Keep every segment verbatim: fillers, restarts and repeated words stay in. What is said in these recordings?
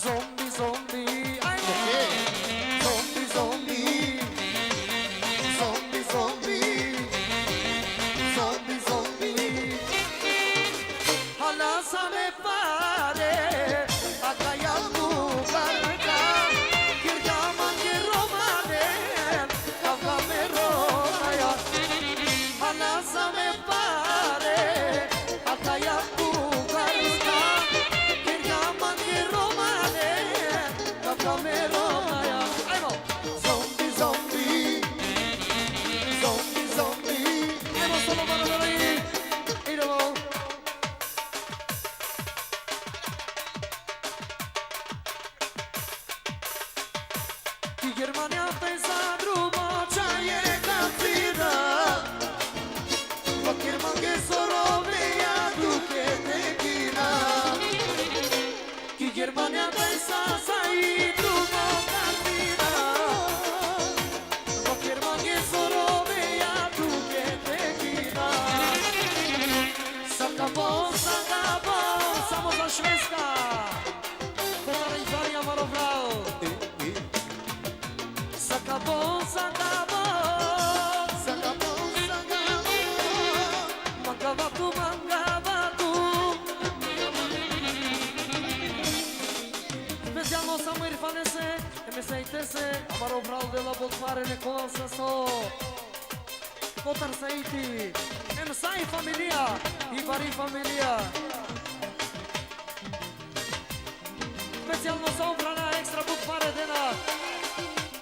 Zombi, zombi, ajmo. Zombi, zombi, zombi, zombi, zombi, zombi. Hala sa me pare, akaja tu garka, kirja mange romane, kava me roja. Hala sa me pare, akaja tu garka, kirja mange romane, kava me roja. Ajmo. Zombi, zombi, zombi, zombi. Ajmo, solo para Veronik. Idemo. Ki Germania te sa drumo čaje kafina. Vakir mange sorove ja duke te kina. Ki Germania te sa sa i drumo kafina. Vakir mange sorove ja duke te kina. Sa ka bo, sa ka bo, samo za Švedska. Kotar i Italija, amaro phral. Sa ka bo, sa ka bo. Sa ka bo, sa ka bo. Mangava tu, mangava tu. Specijalno samo Irfanese, em Saitese, amaro phral dela but pare ne kola sa so. Kotar Saiti, em sa i familija, i bari familija. Specijalno samo phrala ekstra but pare dena.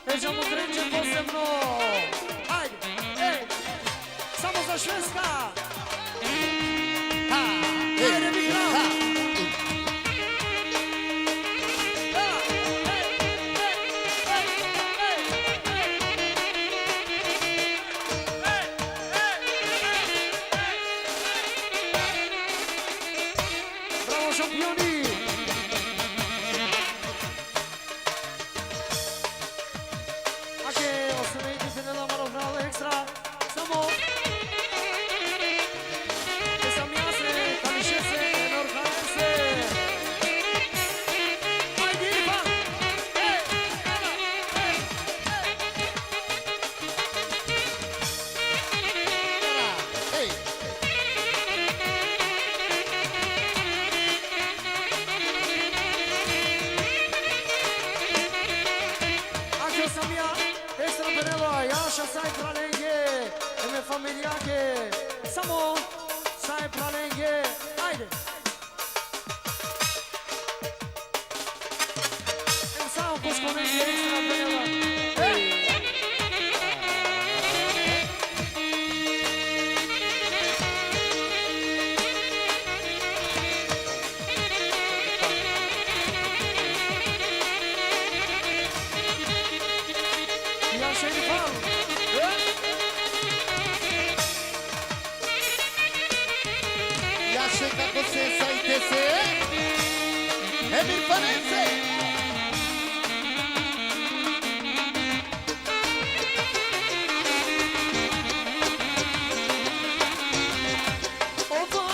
E džamutrenđe posebno. Ajde, ej, samo za Švedska. Ha, ej, ajde, mi hrana. Ha. Bravo, šampioni! Ake, osnovni ti penela, amaro phral ekstra. Samo. Esa mjase, kališese, enorhanese. Ajde, Irfan. Ej, ej, ej. Akjo sam ja, ekstra penela, jaša sa e phralenge, e me familijake, samo sa e phralenge, ajde. Em sa o koškone ekstra penela. E! Ja še Irfan. E! Jaše kako se, Saitese, em Irfanese. Opa!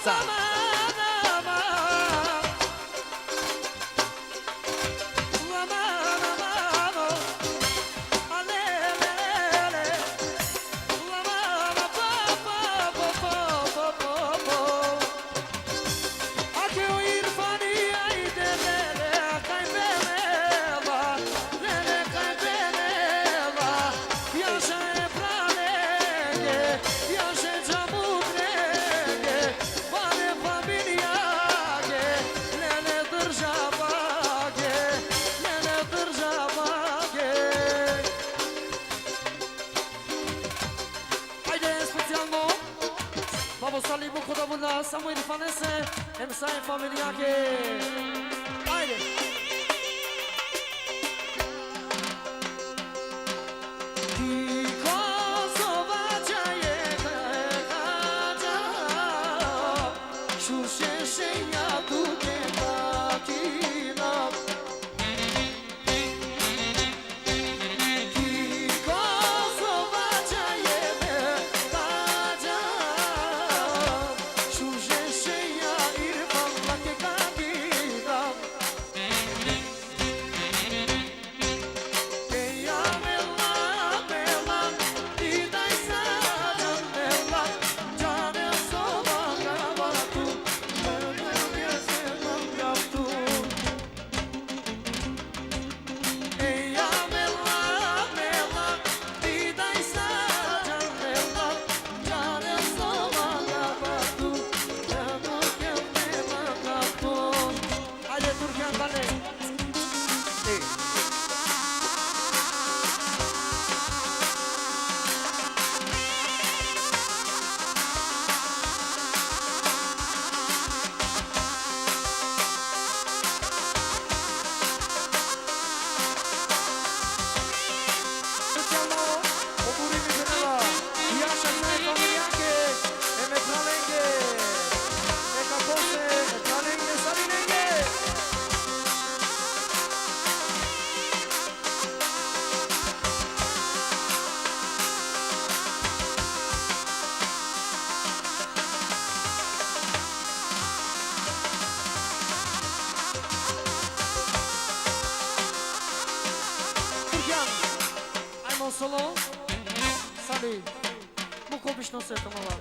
Sa. Ajde, specijalno. Babo Sali, Buko da Bunda, samo Irfanese, em sa e familijake. Ajde. Ki Kosova čaje kaja, šuše šenja tuke pakina. Ki Kosova čaje kaja, šuše šenja Irfan lake kaki. Solo. Sali. Muko bišno se to mala.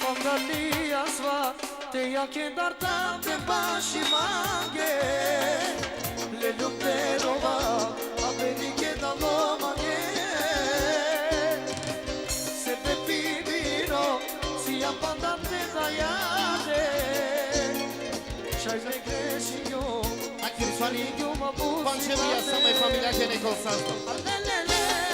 Onda ti asva te jake dartam te baši mange. Le luterova, a berike dalo mange. Se te pidino, si a pandam te dajade. Šaj me grešinjo, Akir Fani, grešinjo ma bus Pančevija, samo je familija ke neko sasto. Le, le, le.